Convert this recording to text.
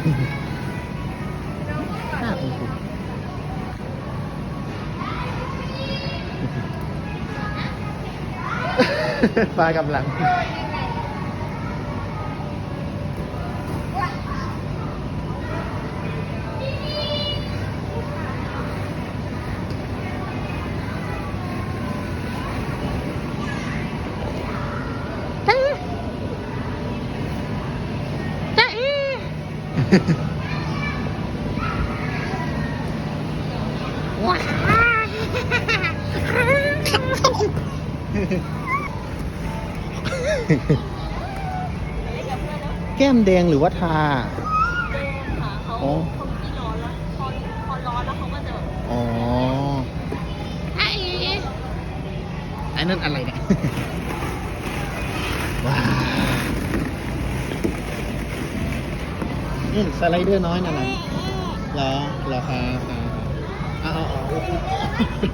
ໜ້າຄຸ້ນໆ ປາກຳລັງ ຈ໊ະເອ ຈ໊ະເອ ວ້າ ແກ້ມແດງ ຫຼືວ່າທາ? ແດງຄ່ະ ເຂົາ ອໍ ເຂົາຂີ້ຮ້ອນແລ້ວ ພໍ ພໍຮ້ອນແລ້ວເຂົາກໍຈະແບບ ອໍ ອ້າອີ ອັນນັ້ນອະໄລນະ? ວ້າວ ອືມ ສະໄລເດີນ້ອຍນັ້ນນະ ເອີ ເອີ ເອີ ເຫຼືອ ເຫຼືອຄາ ຄາ ຄາ ເອົາ ເອົາ ເອົາ ໂອ້ໂຫ